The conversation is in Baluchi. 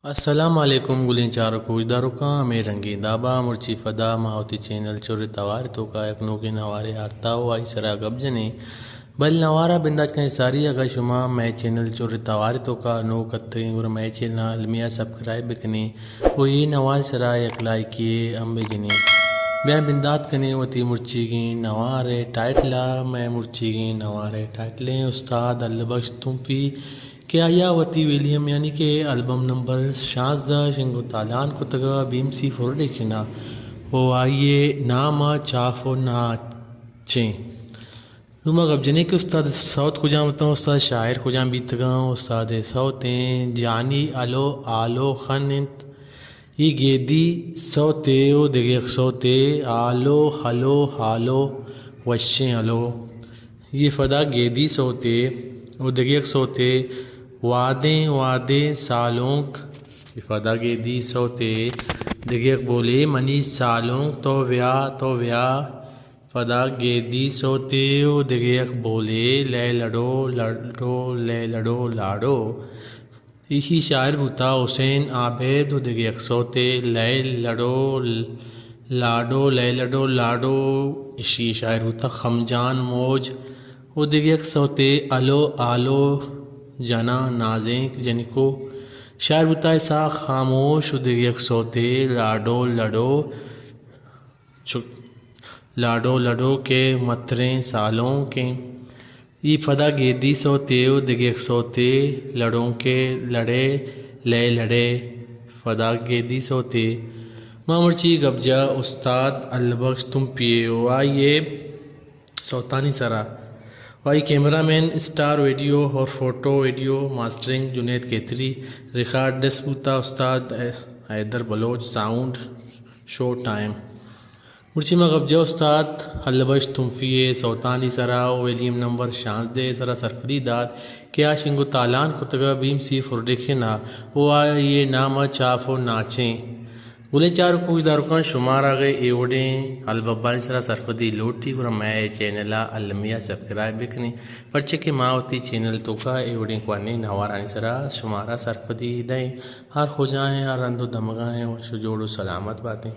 السلام علیکم گلیں چاروک و گوشداروکاں، ہمے رنگیں دابا مرچی پدا ما وتی چینل چر توار توکا یک نوکیں نوارے آرتا و آئی سرا گپ جنیں۔ بل نوارا بندات کنیں ساری، اگاں شما مئے چینل چر توار توکا نوک اتگیں گڑا مئے چینل المیہ سبسکرائب بکنیں و اے نوار سرا یک لائکے ہم بجنیں۔ بیا بندات کنیں وتی مرچیگیں نوارے ٹائٹلا۔ مئے مرچیگیں نوارے ٹائٹلیں استاد اللہ بخش تمپی کہ آئی ء وتی ویلیم یعنی کہ البم نمبر شانزدہ شنگ و تالان کتگ ء بی ایم سی پروڈکشن ء و آئی ء نام ء چاف و ناچیں۔ نوں ما گپ جنیں کہ استاد سوت کجام اتاں، استاد شاعر کجام بیتگاں، استاد سوتیں جانی الو آلو خن انت۔ اے گیدی سوتے و دگہ یک سوتے آلو ہلو ہالو وشیں ہلو۔ اے پدا گیدی سوتے و دگہ یک سوتے وادیں وادیں سالونک۔ اے پدا گیدی سوتے دگہ یک بولے منی سالونک تو بیا تو بیا۔ پدا گیدی سوتے و دگہ یک بولے لئے لڑو لڑو لئے لڑو لاڑو۔ ایشی شاعر بوتا حسین عابد و دگہ یک سوتے لئے لڑو لاڈو لئے لڑو لاڈو۔ ایشی شاعر بوتا خمجان موج و دگہ یک سوتے الو آلو جنا نازینک جنکو۔ شاعر بوتا اسحاق خاموش و دگہ یک سوتے لاڈو لڑو چک لاڈو لڈو کہ متریں سالونکیں۔ ای پدا گیدی سوتے و دگہ یک سوتے لڑونکے لڑے لئے لڑے۔ پدا گیدی سوتے۔ ما مرچی گپ جا استاد البخش تمپی و آئی ء سوتانی سرا و آئی کیمرہ مین اسٹار ویڈیو اور فوٹو ویڈیو ماسٹرنگ جنید کیتری، ریکارڈسٹ بوتا استاد حیدر بلوچ، ساؤنڈ شو ٹائم۔ مرچی ما گپ جا استاد اللہ بخش تمپی ء سوتانی سرا و ویلیم نمبر شانزدہ ء سرا سرپدی دات کہ آ شنگ و تالان کتگ ء بی ایم سی پروڈکشن ء و آئی ء نام ء چاپ و ناچیں۔ گلیں چاروک و گوشداروکاں، شمارا اگہ اے وڑیں البمانی سرا سرپدی لوٹی گڑا مئے چینل ء المی ء سبسکرائب بکنیں، پرچہ کہ ما وتی چینل توکا اے وڑیں کوہنیں نوارانی سرا شمارا سرپدی دئیں۔ ہر کجا ایں، ہر رند و دمگا ایں، وش و جوڑ و سلامت باتیں۔